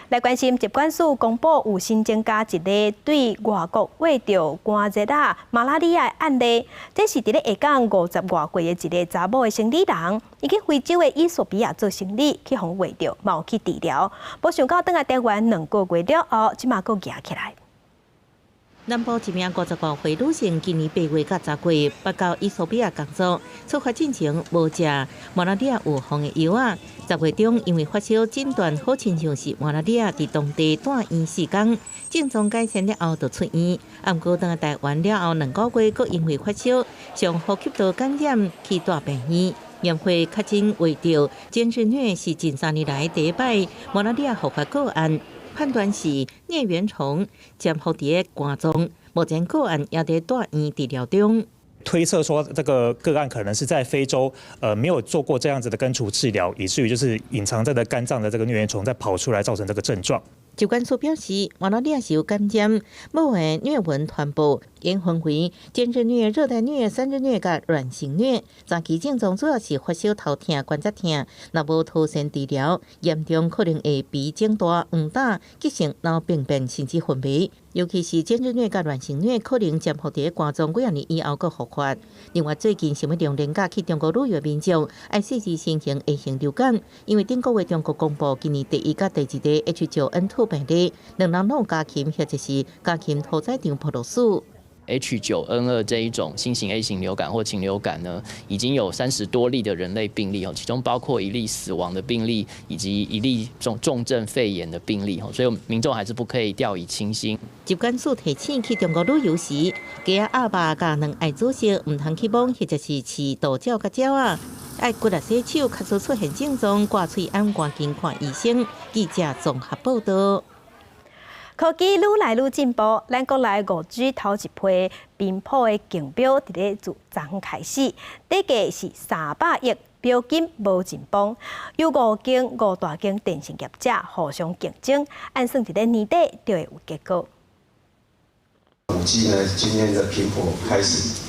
來關心疾管署公布有新增加一例對外國穢著寒熱啊、馬拉利亞的案例，這是佇咧下港50外歲的一个查某的生理人，伊去非洲的伊索比亞做生理，去予穢著，嘛有去治療，無想到轉來台灣2個月了後，這馬閣夯起來。南部一名50外歲女性，今年8月佮10月，捌到伊索比亞工作，出發進前無食馬拉利亞預防的藥仔。10月中因為發燒診斷好親像是馬拉利亞，佇當地住院4工，症狀改善了後就出院。毋過轉來台灣了後2個月，閣因為發燒，上呼吸道感染去住病院。驗血確診罹著間日瘧是近3年來第一擺馬拉利亞復發個案。判斷是瘧原蟲潛伏佇肝臟，目前個案也佇住院治療中。推測說，這個個案可能是在非洲，沒有做過這樣子的根除治療，以至於就是隱藏在的肝臟的這個瘧原蟲再跑出來，造成這個症狀。疾管署表示，馬拉利亞是由感染某个瘧蚊傳播，應分為間日瘧、熱帶瘧、三日瘧佮軟性瘧。早期症狀主要是發燒、頭痛、關節痛，若無妥善治療，嚴重可能會鼻腫大、黃疸、急性腦病變，甚至昏迷。尤其是間日瘧佮軟性瘧，可能潛伏佇肝臟幾仔年以後閣復發。另外，最近想欲用連假去中國旅遊民眾，愛細緻申請 A 型流感，因為頂個月中國公布今年第一佮第二例 H9N2 病例，兩人攏家禽或者是家禽屠宰場暴露死。 H9N2這一種新型 A 型流感或禽流感呢，已經有30多例的人類病例哦，其中包括一例死亡的病例，以及一例重重症肺炎的病例哦，所以民眾還是不可以掉以輕心。疾管署提醒，去中國旅遊時，雞仔鴨肉佮卵愛煮熟，毋通去摸或者是飼渡鳥佮鳥仔，愛骨力洗手，假使出現症狀，掛喙罨趕緊看醫生。記者綜合報道。科技愈來愈進步，咱國內5G 頭一批頻譜的競標佇咧自昨昏開始，底價是300億，標金無人幫，有五間五大間電信業者互相競爭，按算佇咧年底就會有結果。 5G 呢，今天的頻譜開始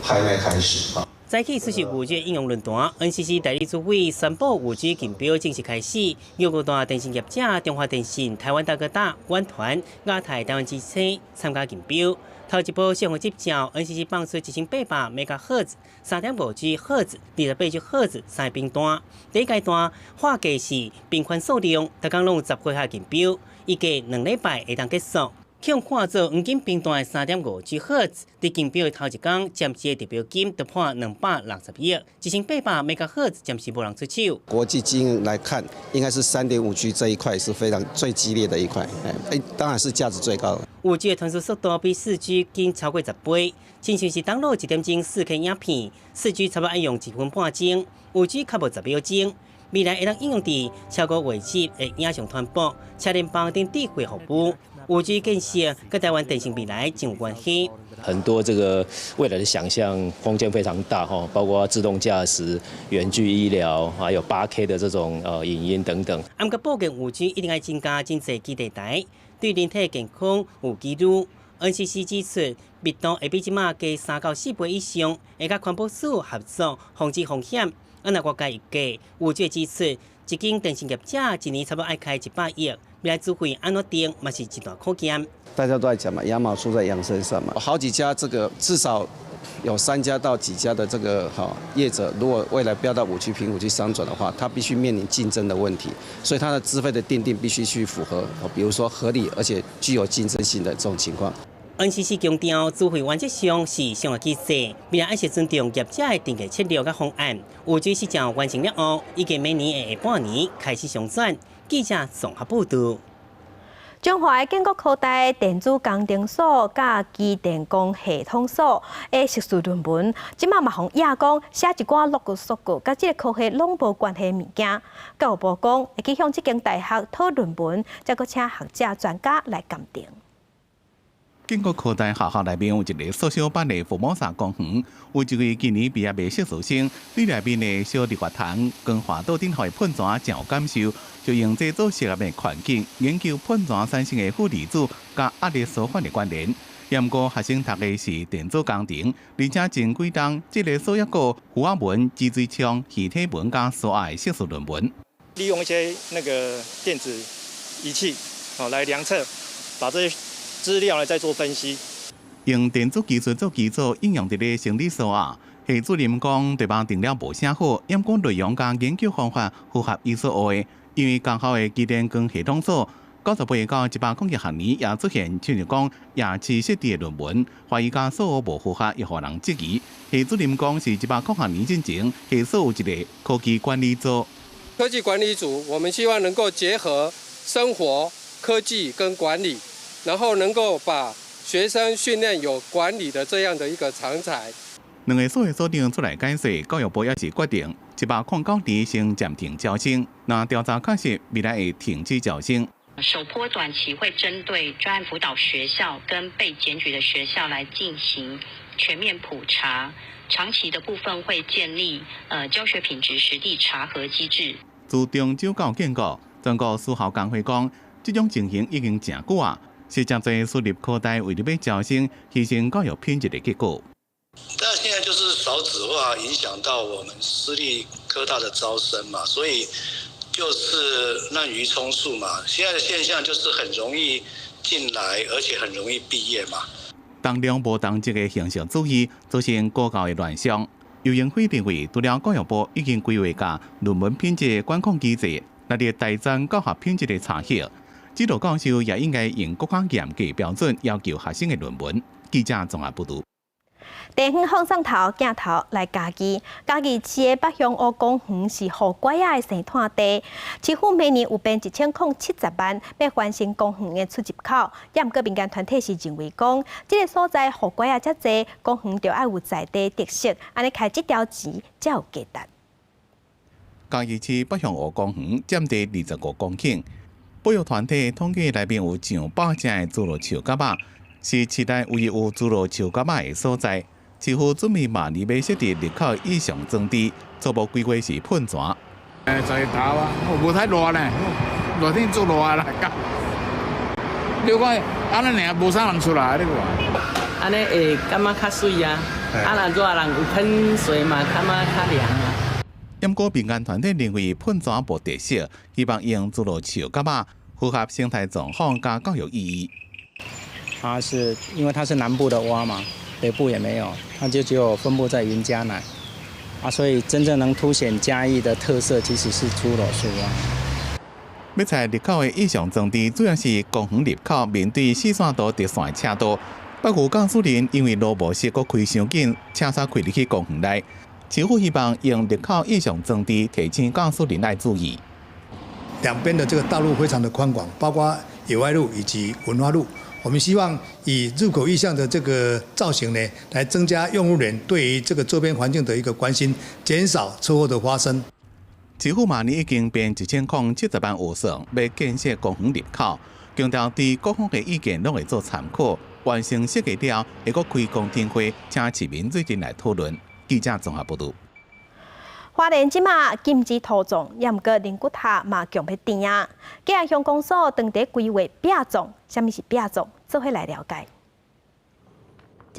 拍賣開始啊。早起出席5G 應用論壇，NCC 代理主委宣布5G 競標正式開始。有五大電信業者，中華電信、台灣大哥大、遠傳、亞太、台灣之星參加競標。頭一波適航執照，NCC 放出1800兆赫茲、3.5G 赫茲、28G 赫茲三個頻段。第一階段劃價是頻寬數量，逐工攏有10幾項競標，預計2禮拜會當結束。予人看做黃金頻段的3.5G 赫茲，佇競標的頭一工，暫時的達標金就破260億，1800兆赫茲暫時無人出手。國際經驗來看，應該是3.5G 這一塊是非常最激烈的一塊，哎，當然是價值最高的。5G 的傳輸速度比4G 緊超過10倍，親像是 download 1點鐘4K 影片，4G 差不多愛用1分半鐘，5G 較無10秒鐘。未來會當應用佇超高畫質的影像傳播、車聯網等智慧服務。5G 建設佮台灣電信未來真有關係。很多這個未來的想象空間非常大哈，包括自動駕駛、遠距醫療，還有8K 的這種影音等等。毋過布建5G 一定愛增加真濟基地台，對人體健康有疑慮。NCC 指出，密度會比這馬加3到4倍以上，會佮環保署合作防止風險。按若外界預計，5G 指出，一間電信業者一年差不多愛開100億，未來資費按怎定嘛是一大考驗。大家都在講嘛，羊毛出在羊身上嘛。好幾家這個至少有三家到幾家的這個哈業者，如果未來標到5G 評估去商轉的話，他必須面臨競爭的問題，所以它的資費的訂定必須去符合，比如說合理而且具有競爭性的這種情況。 NCC 強調，資費原則上是商業機制，未來愛是尊重業者的定價策略佮方案。5G 試照完成了後，預計明年的下半年開始商轉。記者綜合報導。彰化的建國科大電子工程所佮機電工系統所的碩士論文，這馬嘛予伊講寫一寡落個數據，佮這個科系攏無關係的物件。教育部講會去向這間大學討論文，再閣請學者專家來鑑定。建國科大學校內面有一个縮小版的福摩薩公園，有一位今年畢業的碩士生，對內面的小日月潭跟滑道頂頭的噴泉真有感受，就用這做實驗的環境，研究噴泉產生的負離子佮壓力舒緩的關聯。毋過學生讀的是電子工程，而且前幾冬這个所抑閣有魚仔紋、脊椎槍、魚體紋佮梭仔的碩士論文。利用一些那個電子儀器，哦來量測，把這些資料呢再做分析。用電子技術做基礎，應用佇咧生理數學。系主任講，題目定了無啥好，毋過內容佮研究方法符合伊所學的。因為共校的機電工系統所，98到101學年也出現，親像講夜市設置的論文，懷疑佮所學無符合，也予人質疑。系主任講是100學年進前，系所有一个科技管理組。科技管理組，我們希望能夠結合生活、科技跟管理。然後能夠把學生訓練有管理的這樣的一個長才。兩个所的所長出來解釋，教育部也是決定109年先暫停招生，若調查確實，未來會停止招生。首波短期會針對專案輔導學校跟被檢舉的學校來進行全面普查，長期的部分會建立教學品質實地查核機制。自中州到建國，全國私校工會講，這種情形已經誠久啊。是誠濟私立科大為著欲招生，犧牲教育品質的結果。但現在就是少子化影響到我們私立科大的招生嘛，所以就是濫竽充數嘛。現在的現象就是很容易進來，而且很容易畢業嘛。當量無同質的形式主義，造成高教的亂象。游盈輝認為，除了教育部已經規劃共論文品質管控機制，納入大專教學品質的查核。指導教授也應該用閣較嚴格標準要求學生的論文。記者綜合報導。地方放送頭鏡頭來嘉義，嘉義市的北鄉湖公園是雨拐仔的生態地，市府每年有編1070萬，欲翻新公園的出入口。也毋過民間團體是認為講，這个所在雨拐仔遮濟，公園著愛有在地特色，按呢開這條錢才有價值。嘉義市北鄉湖公園佔地25公頃。保育團體統計內面有上百隻的諸羅樹蛤仔，是市內唯一有諸羅樹蛤仔的所在。市府準備明年欲設置入口意象裝置，初步規劃是噴泉。在頭啊，無太熱呢，熱天足熱啦。你看，按呢爾無啥人出來，你看。按呢會感覺較媠啊，啊若熱人有噴水嘛，感覺較涼啊。毋過民間團體認為噴泉無特色，希望用諸羅樹蛤仔符合生態狀況佮教育意義。它是因為它是南部的蛙嘛，北部也沒有，它就只有分布在雲嘉南啊，所以真正能凸顯嘉義的特色，其實是諸羅樹蛙。欲採入口的意象裝置，主要是公園入口面對四線道直線的車道。北有駕駛人因為路無熟，閣開傷緊，車煞開入去公園內。市府希望用入口意象裝置提醒駕駛人愛注意。兩邊的這個道路非常的寬廣，包括友愛路以及文化路。我們希望以入口意象的這個造型呢，來增加用路人對於這個周邊環境的一個關心，減少車禍的發生。市府嘛年已經編1070萬預算，欲建設公園入口，強調對各方的意見攏會做參考，完成設計了後，會閣開公聽會，請市民做陣來討論。記者綜合報導。花蓮這馬禁止土葬，也毋過靈骨塔嘛強欲甜啊！嘉義鄉公所當地規劃拚葬，啥物是拚葬？做伙來了解。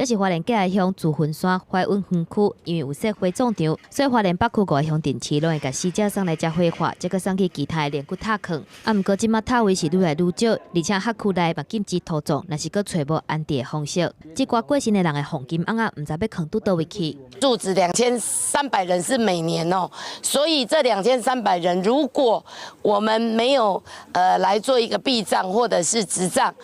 這是花蓮嘉義鄉竹雲山懷溫園區，因為有設火葬場，所以花蓮北區五个鄉鎮市攏會共死者送來遮火化，再閣送去其他的靈骨塔囥。啊，毋過這馬塔位是愈來愈少，而且轄區內嘛禁止土葬，若是閣揣無安置的方式，這寡過身的人的黃金甕仔，毋知欲囥佇佗位去。住址2300人是每年哦，所以這2300人，如果我們沒有來做一個壁葬或者是直葬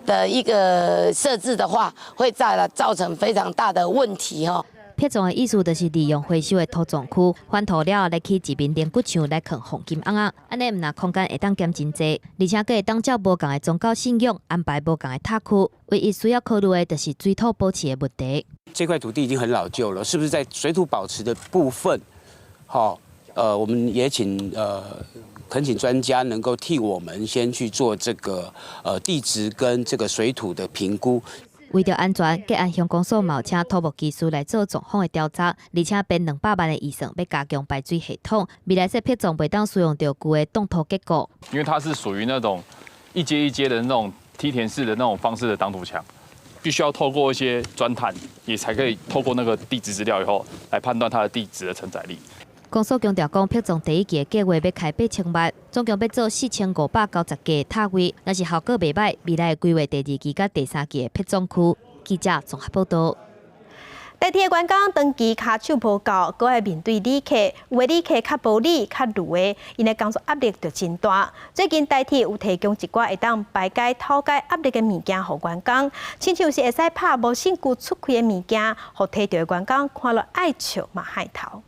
的一個設置的話，會造成非常大的問題哦。撇葬的意思就是利用回收的土葬區，翻土了後來起一面靈骨牆來囥黃金甕仔，按呢毋但空間會當減真濟，而且閣會當照無仝的宗教信仰安排無仝的塔區。唯一需要考慮的就是水土保持的問題。這塊土地已經很老舊了，是不是在水土保持的部分，好，我們也請懇請專家能夠替我們先去做這個地質跟這個水土的評估。為著安全，吉安鄉公所嘛有請土木技師來做狀況的調查，而且編200萬的預算欲加強排水系統，未來說撇葬袂當使用著舊的擋土結構。因為它是屬於那種一階一階的那種梯田式的那種方式的擋土牆，必須要透過一些鑽探，也才可以透過那個地質資料以後來判斷它的地質的承載力。公所強調講，撇葬第一期的計劃欲開8000萬，總共欲做4590個塔位，若是效果袂䆀，未來會規劃第二期佮第三期的撇葬區。記者綜合報道。台鐵員工長期跤手無夠，閣愛面對旅客，有的旅客較無理、較魯的，𪜶的工作壓力就真大。最近台鐵有提供一寡會當排解討價壓力的物件予員工，親像是會使拍無身軀出氣的物件，予提著的員工看了愛笑嘛害頭。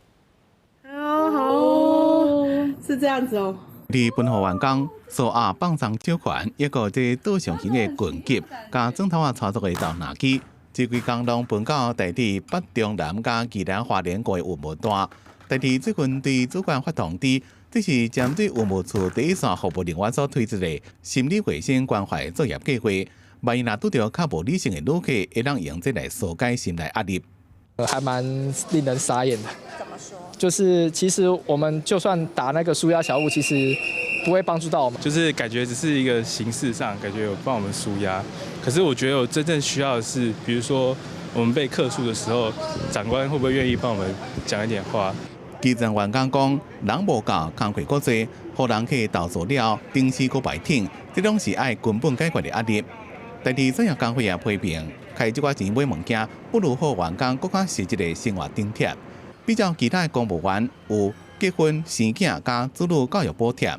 哦，是這樣子哦。佇分予員工掃壓放鬆手環，抑閣這導賞型的棍擊，佮轉頭仔操作的豆拿機，這幾工攏分到台鐵北中南佮宜蘭花蓮五个運務段。台鐵最近對主管發通知，這是針對運務處第一線服務人員所推出的心理衛生關懷作業計劃。萬一若拄著較無理性的旅客，會當用這來紓解心內壓力。還蠻令人傻眼的。怎麼說？就是其實我們就算打那個紓壓小物，其實不會幫助到我們。就是感覺只是一個形式上，感覺有幫我們紓壓。可是我覺得我真正需要的是，比如說我們被客訴的時候，長官會不會願意幫我們講一點話？基層員工講，人無夠，工課閣濟，予人客投訴了，定時閣白停，這攏是愛根本解決的壓力。台鐵產業工會也批評，開這寡錢買物件，不如予員工閣較實質的生活津貼。比較其他的公務員有結婚、生囝佮子女教育補貼。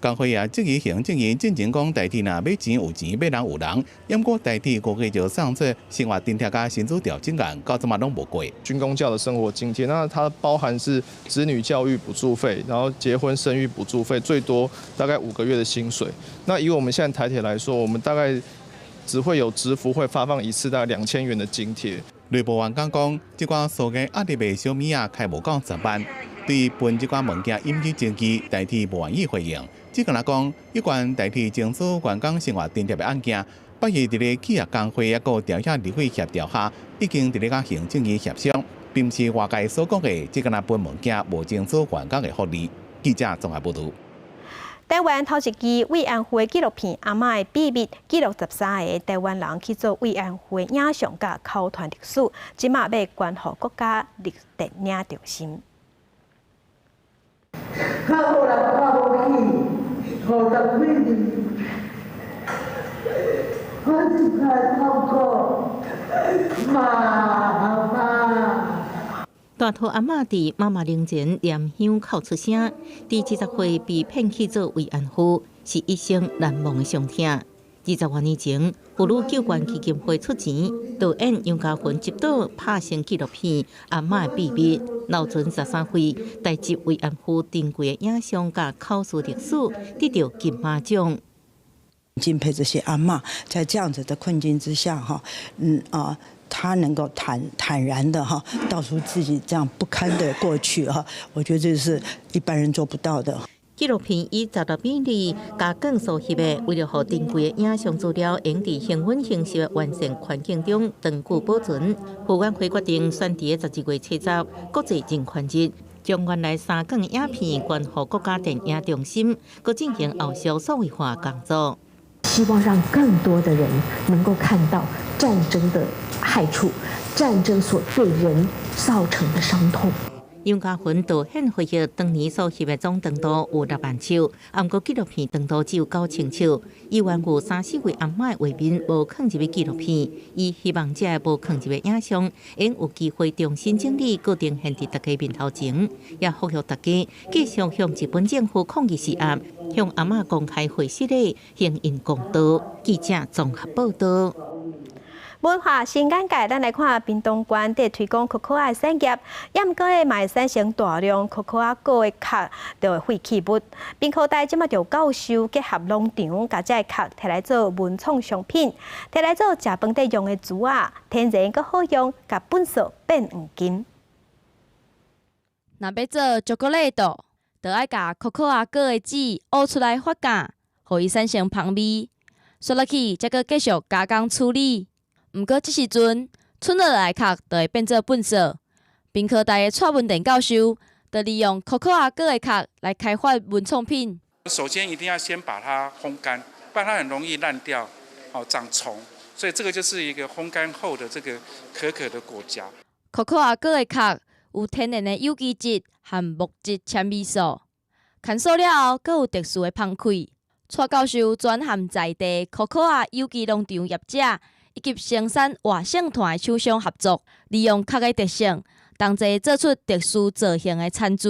工會也質疑行政院進前講台鐵若欲錢有錢，欲人有人，毋過台鐵五月就送出生活津貼佮薪資調整案，到這馬攏無過。軍公教的生活津貼，那它包含是子女教育補助費，然後結婚生育補助費，最多大概5個月的薪水。那以我們現在台鐵來說，我們大概只會有職福會發放一次大概2000元的津貼。內部員工講，這寡紓解壓力的小物仔開無夠10萬，對分這寡物件引起爭議，台鐵無願意回應。只敢若講，有關台鐵徵取員工生活津貼的案件，八月佇咧企業工會抑閣調遐立委協調下，已經佇咧佮行政院協商，並毋是外界所講的，只敢若分物件無徵取員工的福利。記者綜合報導。台灣頭一支慰安婦的紀錄片《阿嬤的秘密》，記錄13個台灣人去做慰安婦的影像佮口傳歷史，這馬欲捐予國家電影中心。較好人看無起，50幾年，我這塊痛苦，媽媽。大肚阿嬤佇媽媽靈前念香哭出聲，佇20歲被騙去做慰安婦，是一生難忘的傷痛。20多年前，婦女救援基金會出錢，導演楊嘉雲執導拍成紀錄片《阿嬤的秘密》，留存13位台籍慰安婦珍貴的影像佮口述歷史，得著金馬獎。敬佩這些阿嬤，在這樣子的困境之下，哈，他能夠坦坦然的哈道出自己這樣不堪的過去哈，我覺得這是一般人做不到的。紀錄片以16比2加更數翕的，為了予珍貴的影像資料，會佇恆溫恆濕的完善環境中長久保存。傅園會決定選佇12月70國際人權日，將原來三卷影片捐予國家電影中心，閣進行後續數位化工作。希望讓更多的人能夠看到這戰爭的害處，戰爭所對人造成的傷痛。楊家雲導演回憶當年所翕的總長度有6萬尺，毋過紀錄片長度只有9000尺。伊原有三四位阿嬤的畫面無囥入去紀錄片，伊希望這個無囥入的影像，會有機會重新整理，閣呈現佇大家面頭前，也呼籲大家繼續向日本政府抗議施壓，向阿嬤公開會失的行引公道。記者綜合報道。文化新眼界，咱來看屏東縣佇推廣可可仔產業，也毋過嘛會產生大量可可仔果的殼的廢棄物。屏科大這馬就教授結合農場，共這个殼提來做文創商品，提來做食飯底用的廚仔，天然閣好用，共糞埽變黃金。若欲做巧克力豆，就愛共可可仔果的籽挖出來發酵，予伊產生芳味，煞落去才閣繼續加工處理。毋過這時陣，賰落來的殼就會變做糞埽。屏科大的蔡文典教授就利用可可仔果的殼來開發文創品。首先一定要先把它烘乾，不然它很容易爛掉，哦長蟲。所以這個就是一個烘乾後的這個可可的果莢。可可仔果的殼有天然的有機質和木質纖維素，乾燥了後，閣有特殊的芳氣。蔡教授專和在地可可仔有機農場業者以及生產活性炭的廠商合作，利用殼的特性，同齊做出特殊造型的餐具。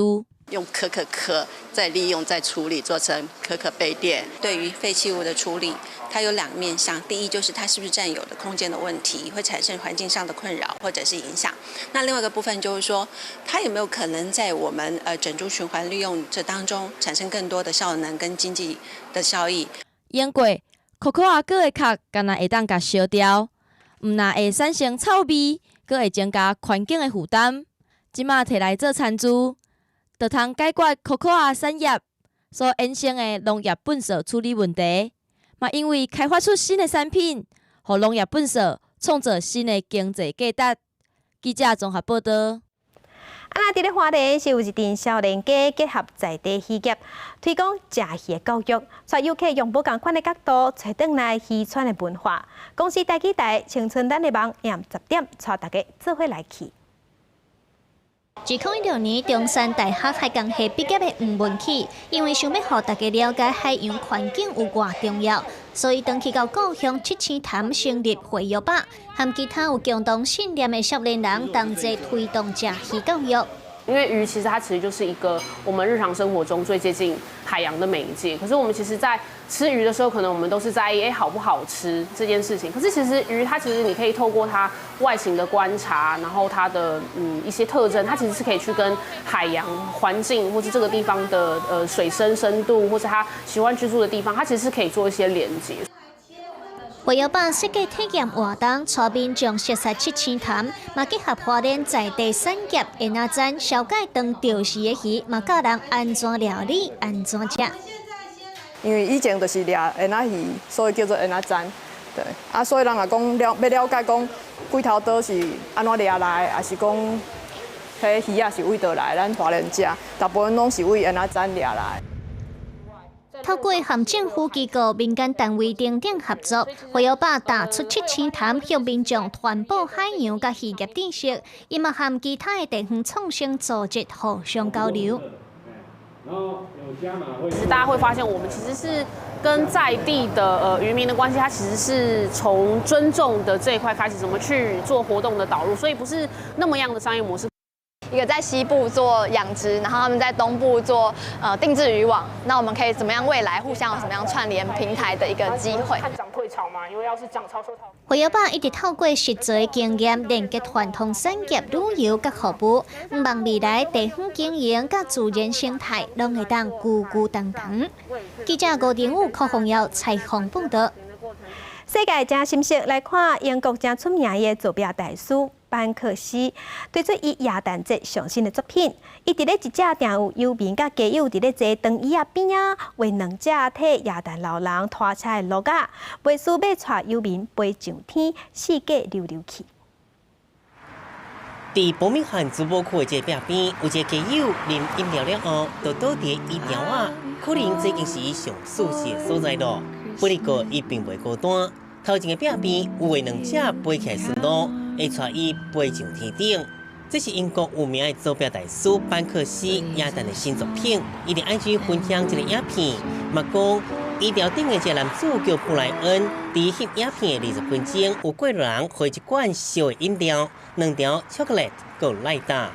用可可殼再利用、再處理，做成可可杯墊。對於廢棄物的處理，它有兩面向。第一，就是它是不是佔有的空間的問題，會產生環境上的困擾或者是影響。那另外一個部分就是說，它有沒有可能在我們整株循環利用這當中產生更多的效能跟經濟的效益？英國可可仔果的殼，敢若會當共燒掉，毋但會產生臭味，閣會增加環境的負擔。這馬提來做餐具，就通解決可可仔產業所衍生的農業糞埽處理問題。嘛，因為開發出新的產品，予農業糞埽創造新的經濟價值。記者綜合報道。啊，那佇咧花蓮是有一陣少年家結合在地漁業，推廣食魚的教育，帶遊客用無仝款的角度揣轉來漁村的文化。公視台語台青春咱的夢，下暗10點，帶大家做伙來去。2016年，中山大學海工系畢業的吳文啟，因為想欲予大家了解海洋環境有偌重要，所以轉去到故鄉七星潭成立回游吧，和其他有共同信念的少年人同齊推動食魚教育。因為魚其實它其實就是一個我們日常生活中最接近海洋的媒介。可是我們其實，在吃魚的時候，可能我們都是在意好不好吃這件事情。可是其實魚它其實你可以透過它外形的觀察，然後它的一些特徵，它其實是可以去跟海洋環境，或是這個地方的水深深度，或是它喜歡居住的地方，它其實是可以做一些連接。回游吧設計體驗活動，帶民眾熟悉七星潭，嘛結合花蓮在地產業蜆仔煎，消解當釣時的魚，嘛教人按怎料理，按怎食。因為以前就是掠蜆仔魚，所以叫做蜆仔煎。對，啊，所以人若講了欲了解講鬼頭刀是按怎掠來，抑是講彼魚仔是佗佗來，咱花蓮食，大部分攏是佗蜆仔煎掠來。透過和政府機構、民間單位等等合作，回游吧踏出七星潭，向民眾傳播海洋佮漁業知識，伊嘛和其他的地方創生組織互相交流。其實大家會發現，我們其實是跟在地的漁民的關係，它其實是從尊重的這一塊開始，怎麼去做活動的導入，所以不是那麼樣的商業模式。一個在西部做養殖，然後他們在東部做訂製漁網，那我們可以怎麼樣未來互相有什麼樣串聯平台的一個機會？回游吧一直透過實際經驗連結傳統產業、旅遊佮服務，向望未來地方經營佮自然生態攏會當龜龜當當。記者吳定武、柯宏耀採訪報道。世界真心適來看英國真出名的造壁大師班克西推出伊耶誕節上新的作品。伊佇咧一隻定有遊民佮街友佇咧坐長椅仔邊仔，畫兩隻替耶誕老人拖車的驢仔，袂輸欲帶遊民飛上天，四界溜溜去。佇伯明翰珠寶區的這個壁邊，有一个街友啉飲料了後，就倒佇椅條仔，可能這已經是伊上舒適的所在囉。不過，伊並袂孤單，頭前的壁邊有兩隻飛起來馴鹿，會帶伊飛上天頂。這是英國有名的造壁大師班克斯耶誕的新作品。伊佇 IG 分享這个影片，嘛講伊條頂的這个男子叫布萊恩，佇翕影片的20分鐘，有過路人予伊一罐燒的飲料、兩條巧克力，閣有賴打。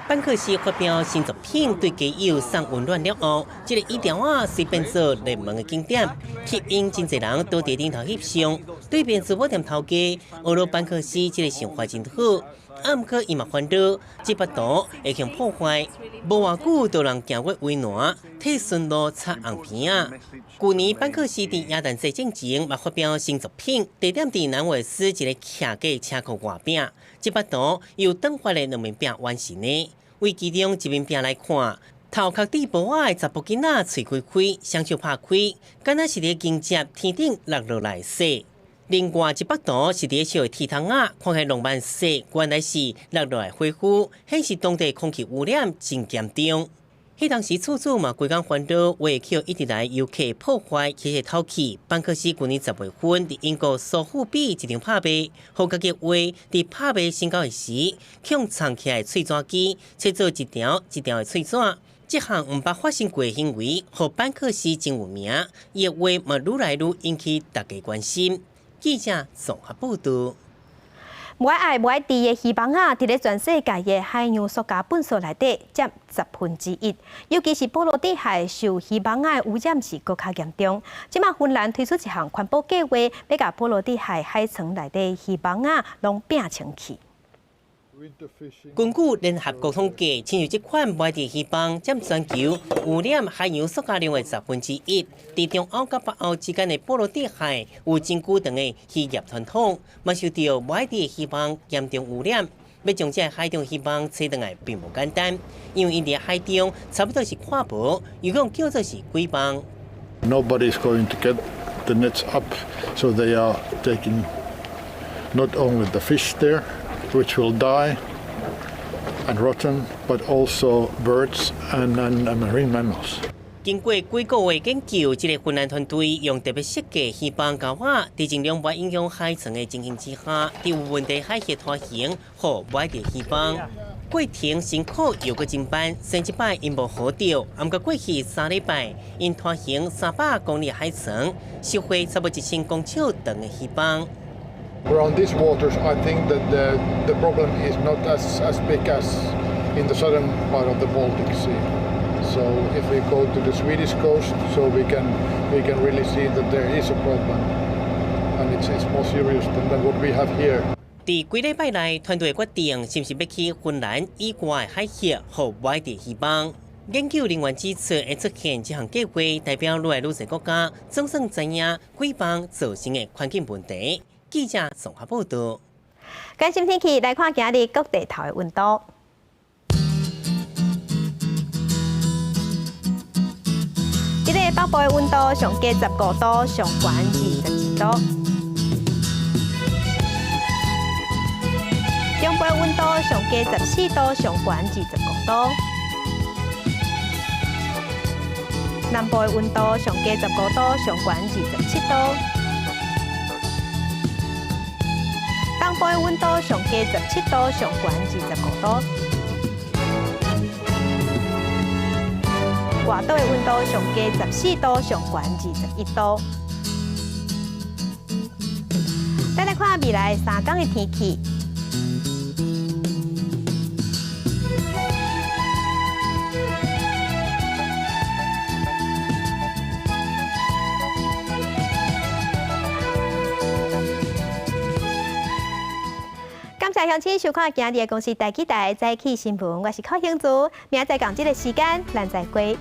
班克斯發表新作品，對街友送溫暖了後，這个椅條仔隨變做熱門的景點，吸引真濟人倒佇頂頭翕相。對面珠寶店頭家，學了班克斯這个想法真好。啊，毋過伊嘛煩惱，這幅圖會予破壞，無偌久就人行過圍欄，替馴鹿擦紅鼻仔。舊年班克斯佇耶誕節進前嘛發表新作品，地點佇南威爾斯一个徛架車庫外壁。這幅圖由轉發的兩面壁完成的。為其中一面壁來看，頭殼戴帽仔的查埔囡仔喙開開，雙手拍開，敢若是佇迎接天頂落落來的雪。另外一幅圖是佇燒的鐵窗仔，看起來浪漫雪，原來是落落來火灰，顯示當地空氣污染真嚴重。彼當時厝主嘛規工煩惱，話去一直來遊客破壞彼个透氣。班克斯舊年10月份佇英國蘇富比一場拍賣，予家己畫佇拍賣成交的時，用藏起來的碎紙機切做一條一條的碎紙。這項毋捌發生過的行為，予班克斯真有名，伊的畫嘛愈來愈引起大家關心。記者綜合報導。無愛愛無愛豬的漁網仔，佇咧全世界的海洋塑膠垃圾內底佔1/10，尤其是波羅的海受漁網仔的污染是閣較嚴重。這馬芬蘭推出一項環保計劃，欲共波羅的海海床內底漁網仔攏摒清去。根據聯合國統計，親像這款無愛豬漁網佔全球污染海洋塑膠量的1/10。佇中歐佮北歐之間的波羅的海有真久長的漁業傳統，嘛受著無愛豬漁網嚴重污染。欲將這海中漁網揣轉來並無簡單，因為𪜶佇海中差不多是看無，又講叫做是鬼網。 Nobody is going to get the nets up, so they are taking not only the fish there, which will die and rotten, but also birds and marine mammals. 經過幾個月研究，這個芬蘭團隊用特別設計漁網膠仔，佇盡量袂影響海床的情形之下，佇有問題海域拖行，予無愛豬漁網。過程辛苦又閣真慢，先一擺𪜶無好著，毋過過去3禮拜，𪜶拖行300公里海床，收穫差不多1000公尺長的漁網。 Around these waters, I think that the problem is not as big as in the southern part of the Baltic Sea. So if we go to the Swedish coast, so we can really see that there is a problem, and it's more serious than what we have here. 佇幾禮拜內，團隊決定是毋是欲去芬蘭以外海域，予無愛豬漁網。研究人員指出，會出現這項計劃，代表愈來愈濟國家總算知影鬼網造成的環境問題。記者綜合報導。關心天氣，來看今日各地頭的溫度。這个北部的溫度上低15度，上懸22度。中部的溫度上低14度，上懸25度。南部的溫度上低15度，上懸27度。東部的溫度上低17度，上懸25度。外島的溫度上低14度，上懸21度。再來看未來3天的天氣。感謝鄉親收看今日的公視台語台早起新聞，我是柯興竹，明仔載仝這个時間，咱再會。